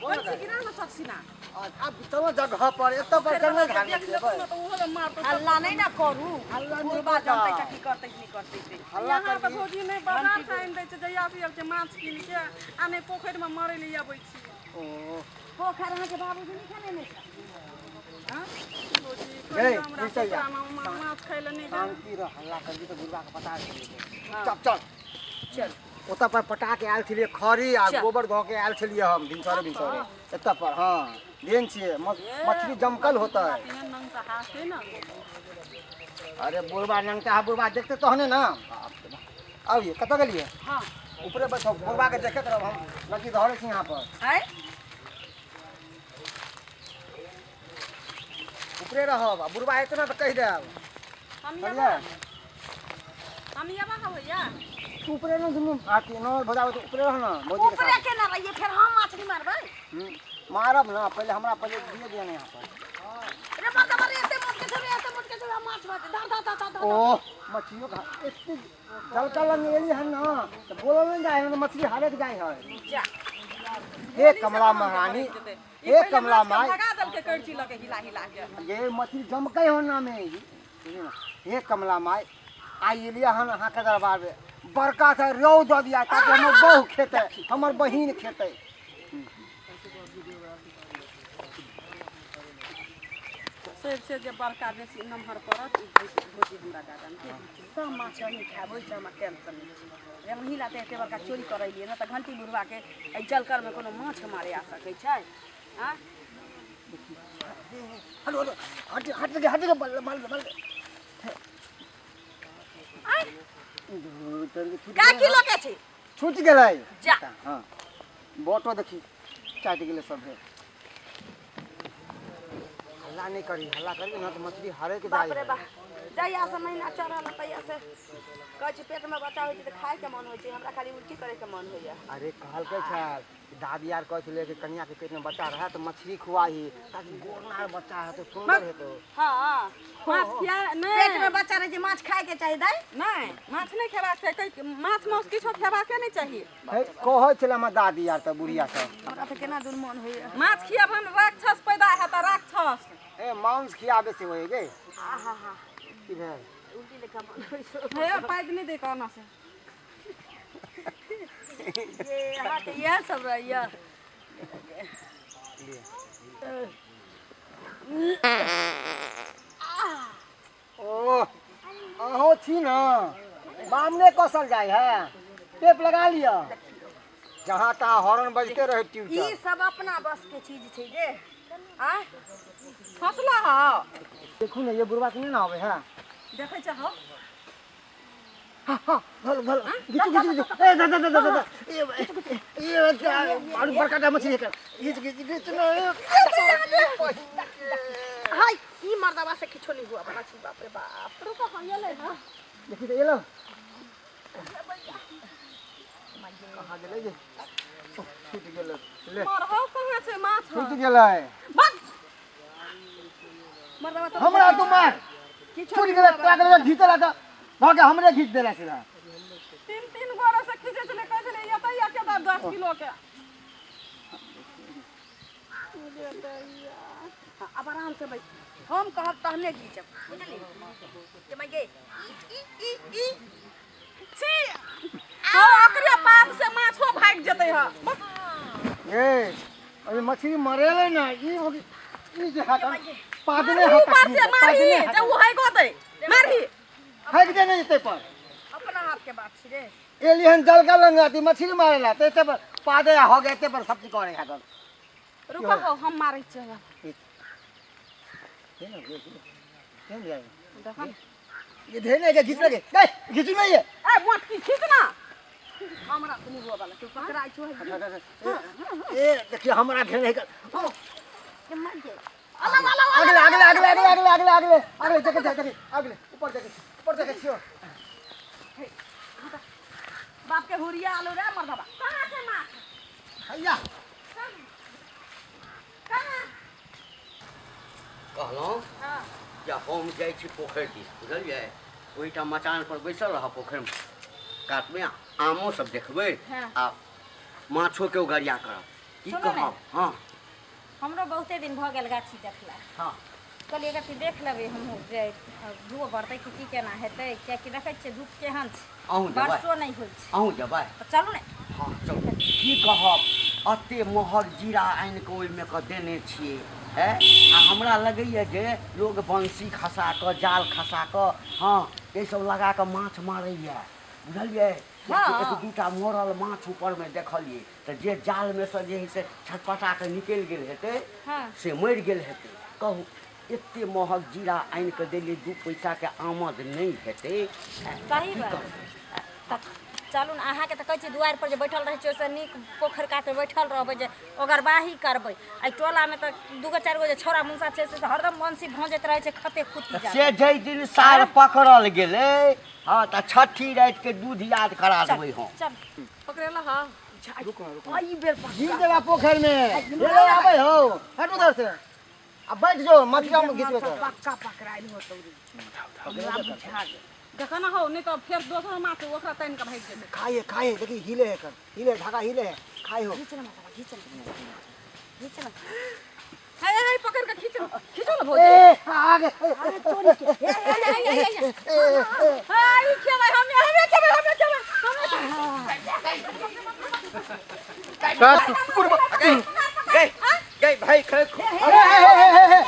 बोल कोन छी ना चक्षिना आब चलो जगह पर एतऽ पर जंगल झाड़ देख लेबै। लेतौ ने तऽ ओहो मारतौ। हल्ला नहि ने करू। हल्ला नहि बुढ़बा करू। जनतै तऽ की करतै कि नहि करतै से। हल्ला यहाँ तऽ करबी। भौजी नहि बाजार से आनि दै छै, जहिया से आयल छै माछ कीन के, आ नहि पोखरिमे मरै लए अबै छियै। ओ पोखरि अहाँके बाबूजी नहि खेने छै? हँ भौजी, गै, कहियो हमरा नीचे जा। ससुरामे माछ खाय लए नहि देब। शान्ति रह, हल्ला करबी तऽ बुढ़बा के पता चलि जेतै। चल चल। चल। ओतऽ पर पटा के आयल छलियै खरी आ चल। गोबर धऽ के आयल छलियै हम भिनसरे भिनसरे एतऽ पर। हँ, देन छियै मछली जमकल होतै। तेहन नंगटा हाथ छै ने। अरे बुढ़बा नंगटा है, बुढ़बा देखते तहने ना। बाप रे बाप। आबिये, कतऽ गेलियै? हँ। ऊपरे बैठो, बुढ़बा के देखैत रहब, हम लड़की धरै छी यहाँ पर। आँय? ऊपरे रहब आ बुढ़बा एतै ना तऽ कहि देब। हम बुझलियै? हम एबा हौ भैया। तू ऊपरे न दुनू अथी ननद भौजाइ तऽ ऊपरे रह ना भौजी के ऊपरे साथ। केना रहियै? फेर हम मछली मारबै। मारब ना, पहिले हमरा पहिले दिए दिअ ना यहाँ पर। रे मर्दबा रे, एते मोट के छौ रे, एते मोट के छौ, माछ माछ धर धर धर धर। ओह, मछलियो खा एते जलका लंग एली हन ना तऽ बोलल नहि जाइ हन, मछली हारैत जाइ है। जा। हे कमला महारानी, हे कमला माय। भगा देलकै करची लऽ के हिला हिला के। ये मछली जमकै हो ना में। हे कमला माय, आइ एलियै हन अहाँके दरबार में, बड़का से रौ दऽ दिया ताकि हमर बहू खेतै, हमर बहिन खेतै। सबसे जे बड़का बेसी नमहर पड़त ई भौजी हमरा दए देब की? सब माछ अहीं खायब, ओहिसँ हमरा टेंशन नहि छै। रे महिला तऽ एते बड़का चोरी करैलियै ने तऽ घंटी बुढ़बाके एहि जलकरमे कोनो माछ मारे आ सकै छै? आँय? हलो हलो, हट हट गे, हट गे, बल बल बल। का किलो के छै? छूट गेलै। जा। हँ, बोटो देखी चाटि गेलै सब। हल्ला नहि करी, हल्ला करबी ना तऽ मछली हरे के बाप जाइ रे है। बाप, जहिया से महीना चढ़ल तहिया से कहै छै पेटमे बच्चा होइ छै तऽ खायके मन होइ छै, हमरा खाली उल्टी करैके मन होइया। अरे कहलकै छल दादी आर कहै छलै कि कनिया के पेट में बच्चा रहे तऽ मछली खुआही ताकि गोरनार बच्चा हेतौ, सुन्दर हेतौ। हँ। माछ खिया नहि पेटमे बच्चा रहै छै, माछ खायके चाही दाइ? नहि, माछ नहि खेबाक चाही, कहै माछ माउस किछो खेबाके नहि चाही। हे, कहै छलै हमर दादी आर तऽ बुढ़िया सब। हमरा तऽ केना दूर मन होइया। माछ खियाबन राक्षस पैदा हेतै, राक्षस। ए मांस खियाबे से होय गे। आहा हा। की भेल? उल्टी लेखा मन होइ छै। हे, पाइद नहि दे कहना से। ये अहाँके इएह सब रहैया। लिए। ओ अहो छी ना, बामने कसल जाइ है, टेप लगा लिअ जहाँ तहाँ हॉर्न बजते रहे ई ट्यूटर। सब अपना बस के चीज छै जे आँय। फसला हौ। देखू ने, ये बुढ़बा के नहि ने आबै है। देखै छै हौ। हाँ हाँ, भल भल, घिचू घिचू घिचू, ए दा दा दा दा दा, ए ए ए, बड़का टा मछली है, घिच घिच घिच ना। हाय, ई मर्दबा से किछो नहीं हुआ बना छी। बाप रे बाप, रुको, हम एलै ना। देखी तऽ एलो, कहाँ गेलै जे? ओह, छूटि गेलै ले। मरहौ, कहाँ छै माछ? छूटि गेलै। बस। मर्दबा तो हमरा तू मार। किछो छूटि गेलै, तोरा के घीचला तऽ भऽ के हमरे घीच देला सीधा। तीन तीन गोरे से खींचै छलै, कहै छलै एतै के दब 10 किलो के। हाँ, अब आराम से बैठ, हम कहब तहने घीचब, बुझली? जे मैं गे ई ई ई। छी हँ, ओकरे पाप से माछो भागि जेतै। हँ बस। ए अभी मछली मरेलै ना, ई हो ई जे हाथ पादने मारही हाथ ऊपर से मारही पादने जे ओ हैगो दै, मारही। हाइक दे नहीं जेतै पर। अपना हाथ के बात छी रे। एली हन जलका लंग आती मछली मारेला ते एते पर पादे हो गए, एते पर सब चीज करे है। रुको हौ, हम मारै छियै। देखो। ये धेने के घीच लगे, ए घीचू नहीं ये। ए मोटकी, खींच ना। हमरा से नहीं हुआ वाला, तू पकड़ाइ छो है। ए देखिए, हमरा घेने कर। जे मर गे अलग अलग। अगले अगले अगले अगले अगले अगले अगले अगले, देखे देखे, अगले ऊपर देखे, ऊपर देखे छियो। बाप के हुरिया आलो रे मर्दबा। कहाँ छै माछ? हैया। कहाँ? कहलहुँ जे हम जाइ छी पोखरि दिस, बुझलियै? ओहिठाम मचान पर बैसल रहब, पोखरिमे कातमे आमो सब देखबै हँ। आ माछोके उगरिया करब। की सुनू ने। कहब। हँ। हमरो बहुते दिन भऽ गेल गाछी देखला। हँ। कहलियै कथी देख लेबै हमहूँ जे धूप बढ़तै कि की केना हेतै, किएकि देखै छियै धूप केहन छै, अहूँ जेबै? वर्षो नहि होइ छै। अहूँ जेबै? तऽ चलू ने। हँ चलू। की कहब, एते महग जीरा आनि कऽ ओहिमे कऽ देने छियै है, आ हमरा लगैए जे लोग बंसी खसा कऽ, जाल खसा कऽ, हँ, एहि सब लगा कऽ माछ मारैए, बुझलियै? हँ। एक दूटा मरल माछ ऊपरमे देखलियै, तऽ जे जालमे सँ जे हइ से छटपटा कऽ निकलि गेल हेतै, हँ, से मरि गेल हेतै। कहू, एते महग जीरा आनि कऽ देलियै, 2 पैसाके आमद नहि हेतै? सही बात। तऽ चलू ने। अहाँके तऽ कहै छी दुआरि पर जे बैठल रहै छियै, ओहिसँ नीक पोखरि कात बैठल रहबै जे ओगरबाही करबै। एहि टोलामे तऽ दूगो चारि गो जे छौड़ा मुनसा छै से हरदम बंसी भौंजैत रहै छै खते खुती। से जाहि दिन सार पकड़ल गेलै, हँ, तऽ छठी रातिके दूध याद करा देबै हम। चल। पकड़ेला। हँ। एहि बेर गिर देबा पोखरि में, हेले आबै हो। हट उधर से आ बैठ जो, मछली हम घिचबे कर। पक्का पकड़ायल होतौ रे, हमरा बुझा गेल। देखऽ ना हौ, नहि तऽ फेर दोसर माछ ओकरा तानि कऽ भागि जेतै। खाइए खाइए, देखी हिले है, कर हिले, धागा हिले है, खाइ हो। घीच ने माता, घीच ने, घीच ने। हे हे, पकड़ कऽ खींच, खींचो ने भौजी। ए आगे। अरे तोरी के। हे हे हे हे हे हे, ई खेबै हमे, हमे खेबै, हमे खेबै, हमे। गई गई भाई, खै अरे हे हे हे हे।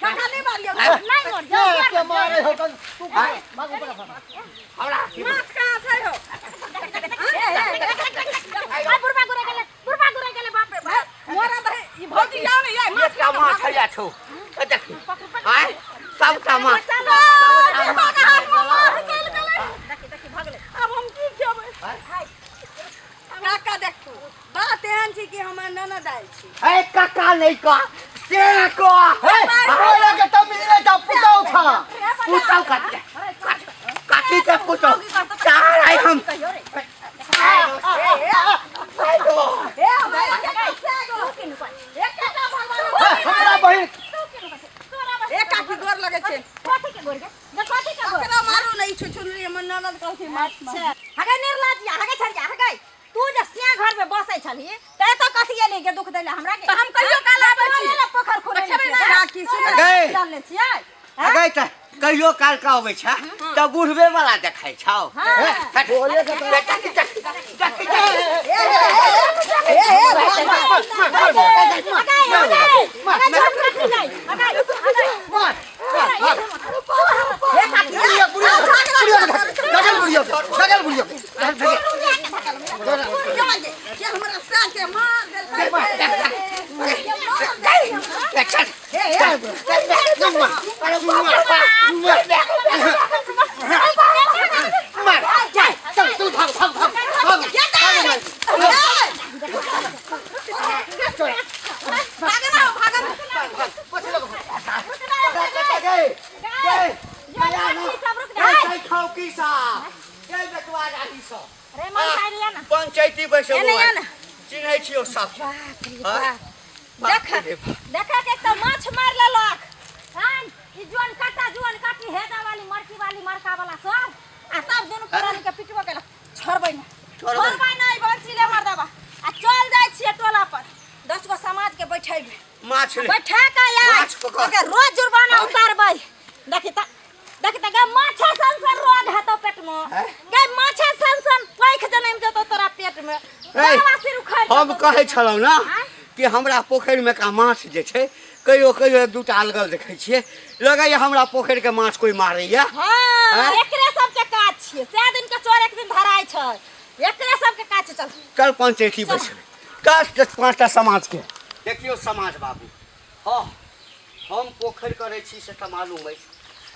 काका नहि मारियौ। ए, के मारे हो कन तू? भाग ऊपर भाग। माछ कहाँ छै हौ? मोरा दही ई। भौजी जाओ ने यार, माछ। एकटा माछ हैया छौ, देखी आँय, सबटा माछ। आब हम की खेबै? काका देखू, बात एहन छै कि हमर ननद आयल छी। ए काका नहि कह, से कह। हे बोले के तब मिले त पुतौ खा। पुतौ काट काटी के पुतौ चार आइ हम। हे हमरा हमरा बहिन। ए काकी, गोर लगै छै। ककरा मारू ने, ई छुछुनरी हमर ननद कहलखिन माछ मार। हगे निर्लज्जिया, हगे छरिया, हगे तू जे सिया घर में बसै छलही त एतऽ कथी एली के दुख दैला हमरा के? तऽ हम कहियो काल आबै छी। तोरे पोखर खुनै खेबै छियै। ना। काकी सुन। गै। चलने छियै। अगै तऽ कहियो काल के अबै छै तऽ बुढ़बे वाला देखै छौ। बोले के हगे हगे हगे, झूठ कथी नै, हगे हगे। बुढ़िया बुढ़िया बुढ़िया के धकेल, बुढ़िया के धकेल, बुढ़िया के। के हमरा साके मार देलकै, के मार देलकै हमरा। चल चल, भाग भाग भाग भाग। भागे ना हो, भागे ना। रे मन खाइ लिया ना। पंचायती बैसबो। एने आ ना। चिन्है छियौ सब। बाप रे बाप, देख देख के एक तऽ माछ मारि लेलक हन ई जुअन काटा, जुअन काटी, हेजा वाली, मरकी वाली, मरका वाला सब, आ सब दुनू प्राणी के पिटबो केलक। छोड़बै ना। छोड़बै। छोड़बै नहि बंसी ले मर्दबा, आ चल जाइ छियै टोला पर, 10 गो समाज के बैठेबै। माछ ले। बैठा के आय। माछ पकड़। ओके रोज जुर्माना उतारबै। देखी त, देखी त गे, माछे सन सन रोग हेतौ पेट में। गे, माछे सन सन पैख जनमि जेतौ तोरा पेट में, बदमाशी उखड़ि हम जेतौ। कहै छलहुँ ने आँय? कि हमरा पोखरिमे का माछ जे छै, कहियो कहियो एक दूटा अलगल देखै छियै, लगैया हमरा पोखरिके माछ कोइ मारैया। हाँ। आँय? एकरे सबके काज छियै, सए दिन के चोर एक दिन धराइ छै, एकरे सबके काज छै। चल। चल पंचायती बैसबै, 10 5टा समाजके। देखियौ समाज बाबू, हँ, हम पोखरि करै छी से तऽ मालूम अछि,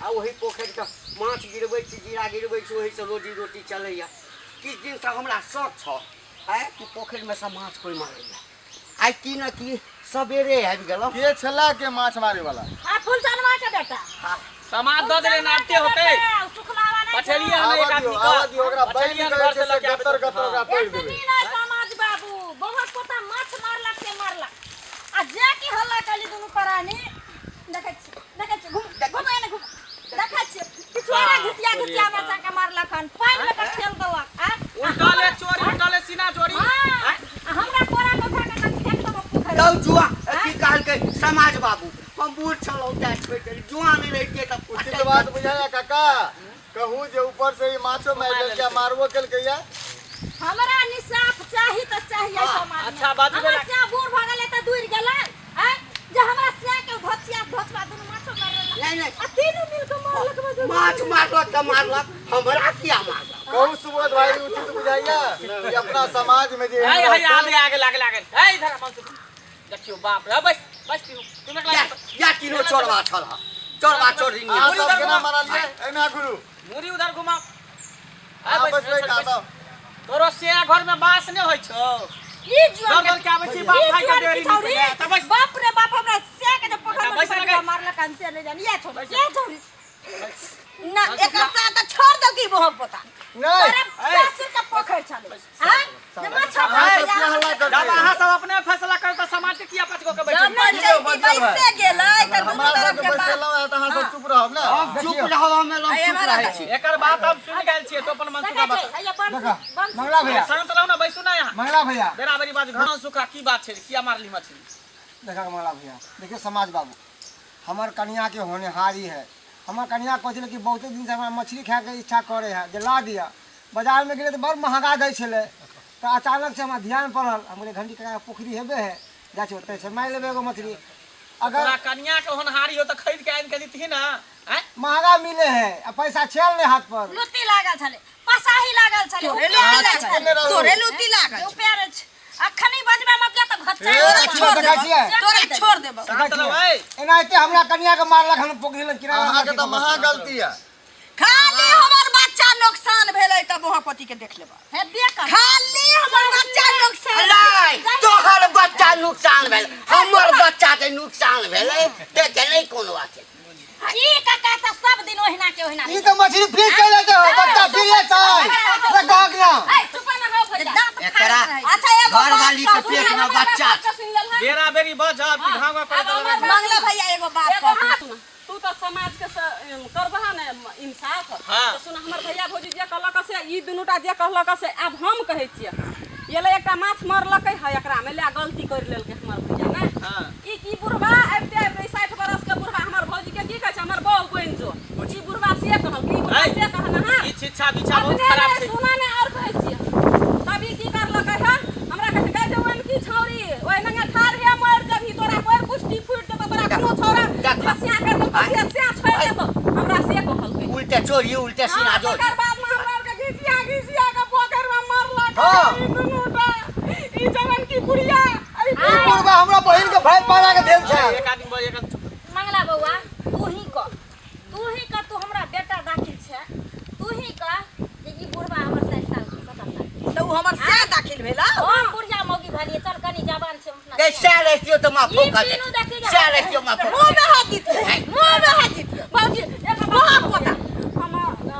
आ ओहि पोखरिके माछ गिरबै छी, जीरा गिरबै छी, ओहिसँ रोजी रोटी चलैया। किछु दिनसँ हमरा शौक छल आँय कि पोखरिमे सँ माछ कोइ मारैया। आइ की ने की सवेरे आबि गेलहुँ। के छला के माछ मारे वाला? आ फुलचनवा के बेटा। समाज दऽ देले नापते होतै। सुखलावा नहीं। पठेलियै हम एक आवा आदमी दियौ, के। आवा दियौ, ओकरा बैन पठेलियै कहै घर छै से से लऽ के आबै। गत्तर गत्तर ओकरा तोड़ि देबै। एतनी नहि समाज बाबू, बहुत पोता माछ मारलक से। बहुत छोड़ि देली जुआन रहितियै तऽ उचित बात बुझाया काका कहू जे ऊपर से ई माछो मारि लेलकै आ मारबो केलकै या हमरा निसाफ चाही तऽ चाही एहि समाज में। अच्छा, बाजू हमर बेला। सिया बूढ़ भऽ गेलै तऽ दूर गेलै आँय जे हमरा सिया के धोचिया धोचबा दुनू माछो मारलक नहि नहि आ तीनू मिल के मारलक बाजू माछ मारलक तऽ मारलक हमरा किया मारलक कहू सुबोध भाई उचित बुझाइया कि अपना समाज में जे है एहन है रहतै, आगे आगे लागे लागे है इधर मनसुख देखियो बाप रे बस बस तीनू तुम या या तीनू चोरवा छल हँ चोरवा चोरी अहाँ सब केना मारलियै एना गुरु मुरी उधर घुमाओ अहाँ बसबै कहाँ तोरो से घर में बास नहीं होय छौ ई जुआन दौड़ दौड़ के आबै छी बाप भाई के देरी छौरी निकले तऽ बस बाप रे बाप हमरा सिया के जब पकड़ अच्छा, में बैस पकड़ लगे। के मारलक हम से नहीं जानी या छोड़ी या छोड़ी ना एकर साथ छोड़ दो की मोह पोता नहीं तोरा ससुर के पोखर छलै आँय जे माछो अहाँ सब मारलक किया हल्ला जब करबै अहाँ सब अपने फैसला करू तऽ समाज के किया पचको के बैठल जब पंचायती बैसे गेलै तऽ दुनू हमरा तरफ सबके के बात बैसेलहुँ हेँ तऽ अहाँ सब चुप रहब ने चुप रहब हम लोग चुप रहै छी एकर बात हम सुनि गेल छियै तो अपन मनसुखा देखै बात छै हैया बंसी देखा बंसी मंगला भैया शांत रहू ना बैसू ना यहाँ मंगला भैया बेरा बेरी बाजू घर मनसुखा की बात छै किया मारली मछली देखा मंगला भैया देखियो समाज बाबू हमर कनिया के होनहारी है हमर कनिया कहै छलै कि बहुते दिन से हमरा मछली खायके इच्छा करे है जे ला दिअ बाजार में गेलै तऽ बड़ महगा दै छलै तऽ अचानक से हमरा ध्यान पड़ल हम कहलियै घंटी काका के पोखरी हेबे है जाइ छी ओतै से मारि लेबै एगो मछली अगर तोरा कनिया के होनहारी हो तऽ खरीद के आनि के दितही ना आँय महगा मिले है आ पैसा छल नहि हाथ पर लुत्ती लागल छलै पसाही लागल छलै तोरे उपयार लुत्ती छलै लागल रहू। तोरे लुत्ती लागल उपयार अखनी बजबे मत तऽ घच्चा तोरा छोड़ देखै देबो छियै? तोरा छोड़ देबो शांत रहो ऐ एनाहिते हमरा कनिया के मारलक हन पोखरी लग किनारा अहाँके तऽ महा गलती यऽ खाली हमर बच्चा नुकसान भेलै तऽ मोहपति के देख लेबा हेबे कर खाली हमर बच्चा नुकसान नहि तोहर बच्चा नुकसान भेल हमर बच्चा के नुकसान भेलै देखे नहि कोनो बात छै ई काका तऽ सब दिन ओहिना के ओहिना ई तऽ मछली फिर चलि एतै हो बच्चा फिर एतै से कहक ना ए चुप ना हो भैया दाँत एकरा फाड़ैत रहै अच्छा एगो बात घरवाली के कहू। पेट में बच्चा बात सुनि लेलहन बेरा बेरी बजब कि घाव घाव करैत आब रहबै। हमर मंगला भैया एगो बात एगो कहू। हाथ में तू तऽ समाज के करबह ने इंसाफ हाँ। तऽ सुन हमर भैया भौजी जे कहलक से ई दुनूटा जे कहलक से आब हम कहै छियै ये ले एकटा माछ मरलकै है एकरा में ले गलती कर लेलकै हमर भैया ने हाँ। ई की बुढ़बा आबिते आबिते 60 बरस के बुढ़बा हमर भौजी के की कहै छै हमर बहू बनि जो ई बुढ़बा से कहलकै ई बुढ़बा ऐ, से कहल हँ ई शिक्षा दीक्षा बहुत अपने खराब ने छै सुना ने और कहै छियै तब ई की करलकै हन हमरा कहै छै गै जवान की छौरी ओहि नंगे ठाढ़ हे मरि जबही तोरा कोइ कुश्ती फूटि जेतौ तोरा कोनो छौरा देख। पसिया कर देतौ पसिया से छोड़ि देतौ हमरा से कहलकै उल्टे चोरी उल्टे सीना हाँ, जोड़ी तकर बाद में हमरा आरके घिसिया घिसिया के पोखरिमे मारलक हाँ। ई दुनूटा ई जवान की बुढ़िया ई ई बुढ़बा हमरा बहिन के भाई पारा के देल छै एक आदमी बज एक आदमी चुप मंगला बौआ तू ही कह तू ही कह तू हमरा बेटा दाखिल छै तू ही कह जे ई बुढ़बा हमर 60 साल के 70 साल के तऽ उ हमर से दाखिल भेला हम बुढ़िया मौगी भलिए चल कनी जवान छै अपना गै सएह रहितियौ तऽ माफो ई कर तीनू देखी जा। सएह रहितियौ माफो मुँह में हाथ दितियै मुँह में हाथ दितियै बाबूजी एक बहुत पोता। हम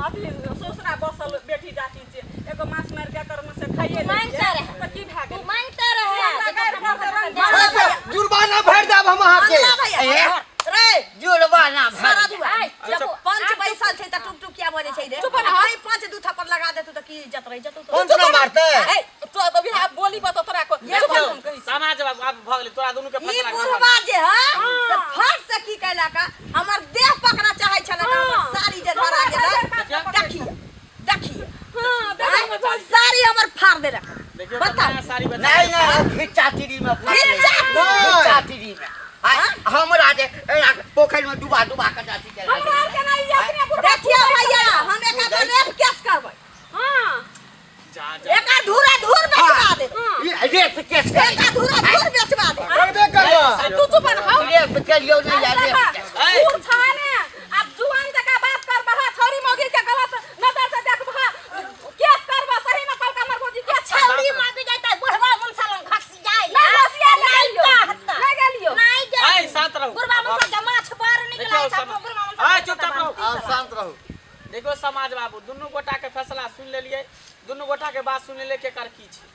अथी ससुरा बसल बेटी जाति छै एगो माछ मारि के एकर में से खाइए तू मांगते लेलियै रहे। तऽ की भए तू गेल मांगते रहे हमरा गारि करते रंग जुर्माना भरि देब हम अहाँके मंगला भैया ए? रे जुर्माना भर सारा दुआ आइ, जब चुप। पंच बैसल छै तऽ टुक टुक किया बजै छै रे चुप ना। अरे पंच दू थप्पड़ लगा देतौ तऽ की इज्जत रहि जेतौ तोरा? पंच ना मारतै ए तो अभी आप बोली बतो तोरा को चुप हम कहै छी समाज बाबू आब भऽ गेलै तोरा दुनू के ई फैसला बुढ़वा जे है से फट से की कैलक हमर देह पकड़ा चाहै छलै तऽ हमर साड़ी जे धरा गेलै देखिए देखिए हां देखो साड़ी हमर फाड़ देलक देखियौ बताउ। नया साड़ी बचा नहीं नहीं खिच्चा तिरी में खिच्चा खिच्चा तिरी में आय, हमरा जे एना पोखरि में डुबा डुबा के जाती के हमरा आर के ना ई अपने बुढ़वा देखिए भैया हम एकर पर रेप केस करबै हां जा जा एकर धूरा धूर बेचवा दे रेप केस कर एकर धूरा धूर बेचवा दे करबे करबा तू चुप न हो रेप करियौ नहीं या रेप केस ऐ। बूढ़ छा ने अब जुआन जकाँ बात करबह छौरी मौगी के गलत नजर से देखबह केस करबह सही में कहलका हमर भौजी केस छौरी मांगी जाय तऽ बुढ़वा मुनसा लग घसि जाय नहीं घसिया नहीं गेलियो। कहता नहीं गेलियो। नहीं ऐ गेलियो शांत रहू बुढ़वा मुनसा के माछ बड़ निक देखियौ लागै छै समा- बुढ़वा मुनसा ऐ चुपचाप रहू आब शांत रहू देखियौ समाज बाबू दुनू गोटा के फैसला सुनि लेलियै दुनू गोटा के बात सुनि लेलियै केकर की छै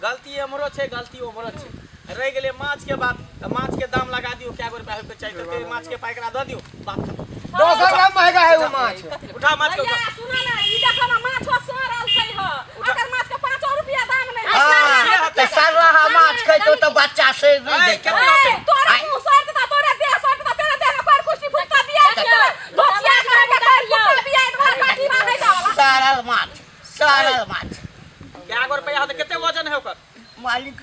गलती एम्हरो छै गलती ओम्हरो छै रहि गेलै माछ के बात तऽ माछ के दाम लगा दियौ कए गो रुपया होइके चाही तऽ माछ के पाइ एकरा दऽ दियौ बात खतम 10 ग्राम महंगा है वो माछ उठा माछ के भैया उठा सुना ना ई देखो ना माछो सड़ल छै ह अगर माछ के 5 रुपया दाम नहीं हाँ, तऽ सरलाहा माछ खैतौ तऽ बच्चा से नहि ऐ, देतौ केते होतै ए, तोरा मुंह सड़ जेतौ तोरा देह सड़ जेतौ तेरे देह में कोई कुश्ती सड़ल माछ। कए गो रुपैआ होतै, कते वजन है ओकर? मालिक,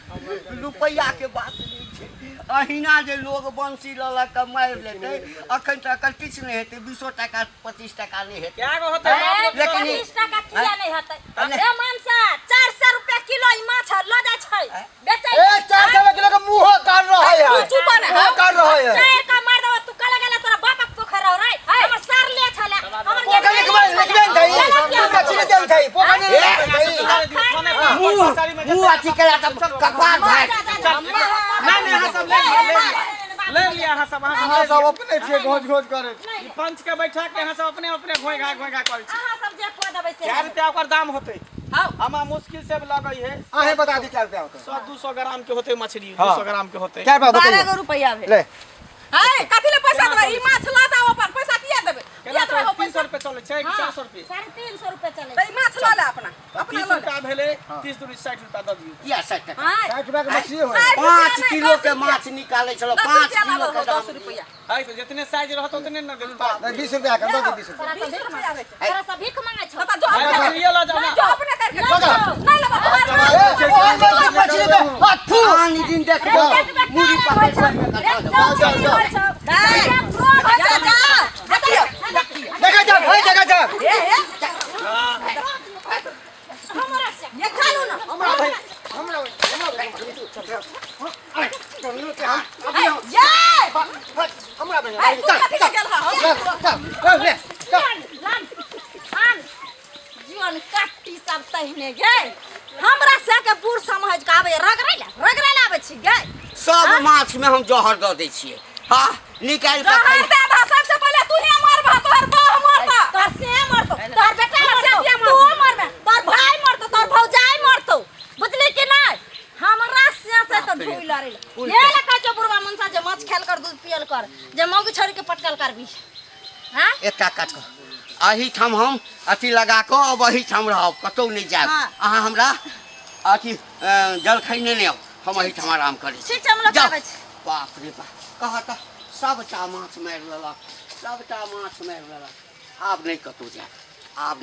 रुपैआ के बात नहि छै। अहिना जे लोग बंसी लऽ लऽ कऽ मारि लेतै, अखन तक एकर किछु नहि हेतै। 20 टाका 25 टाका नहि हेतै। कए गो होतै? लेकिन 25 टाका किया नहि हेतै? अरे। ए मनसा, 400 रुपया किलो ई माछ लऽ जाइ छै बेचै। ए, 400 किलो के मुंह काट रहा है। तू चुप ने। मुंह काट रहा है। चार का मार देबो। तू कल गेला, तोरा बापक पोखर रहो रे। हमर सर ले छले, हमर पोखर लिखबे लिखबे नहीं थई, मछली देल थई, पोखर नहीं लिखबे थई। मुँह मुँह अथी केला तऽ कपार भागि। नहीं नहीं, अहाँ सब ले लिअ, ले लिअ, ले लिअ। अहाँ सब, अहाँ अहाँ सब सब अपने छियै घोज घोज करे। ई पंच के बैठा के अहाँ सब अपने अपने घोइ घा घोइ घा करै छी। अहाँ सब जे कह देबै से। कए रुपया ओकर दाम होतै? हौ। हमरा मुश्किल से लगै है अहें बता दी, क्या रुपया होता है? 100 200 ग्राम के होतै मछली, 200 ग्राम के होतै। क्या रुपया 12 बताइए। गो रुपैआ भेल। ले। है, कथी ले पैसा देबै? ई माछ लऽ जाओ अपन, पैसा किया देबै? केना किया देबै हो? 300 रुपये चलै छै कि 400 रुपये? 350 रुपया चलै। तऽ ई माछ लऽ ले अपना, अपना 30 लऽ ले। रुपया भेलै, 30 दूनी 60 रुपया दऽ दियौ। किया 60 टाका? हाँ। 60 रुपया के मछली हो। 60 रुपया 5 नहि, किलो 10 के रुपया। माछ निकालै छलहुँ, 10 5 रुपया किलो लागल के हो, दाम। 10 रुपया। है तऽ जितने साइज रहत उतने ने देतै। नहीं, 20 रुपया के दो, 20 रुपया। तोरा सब 20 भीख रुपया होइ छै। तोरा सब भीख मांगै छौ। तऽ जो है, अपने मछलिए लऽ जाउ ने। जो अपने करके नहीं लेबो तोहर। ए, ओहन मछली मछली में हथू। आन दिन देखबो, मुड़ी पकड़ि कऽ जाओ, जाओ। जा जा, देखियौ। देखा जा भाई, देखा जा। ए ए, ये चलू ना। हमरा भाई, हमरा हमरा भाई, ए, ये हमरा भाई। ए, तू कथी के गेल हौ? चल चल चल, ले चल। जीवन कट्टी सब तहिने गे, हमरा से के बूढ़ समझ के आबै रगड़ै ले, रगड़ै ले आबै छी गे। सब माछ में हम जहर दऽ दै छियै। हाँ, निकालि कऽ जहर खाइ। दे दह, सबसे पहिले तू ही मरबह, तोहर बाह मरतह। तोहर से मरतौ, तोहर बेटा तोहर मरतौ, से तू मरबे, तोहर भाई मरतौ, तोहर भौजाई मरतौ, बुझली कि नहीं? हमरा से तो ढोई लड़ै ले। ये ले कहै छौ बुढ़वा मनसा जे माछ खायल कर, दूध पियल कर, जे मौगी छोड़ी के पटकल करबी। हाँ। एकटा काज कर, एहिठाम हम अथी लगा कऽ अब एहिठाम रहब, कतहु नहि जायब। हाँ। अहाँ हमरा अथी जलखै नहि आउ, हम एहिठाम आराम करै छी। ठीक छै, हम लोग जाउ। आबै छी। बाप रे बाप, कह तऽ सबटा माछ मारि लेलक, सबटा माछ मारि लेलक। आब नहि कतहु जायब, आब नहि।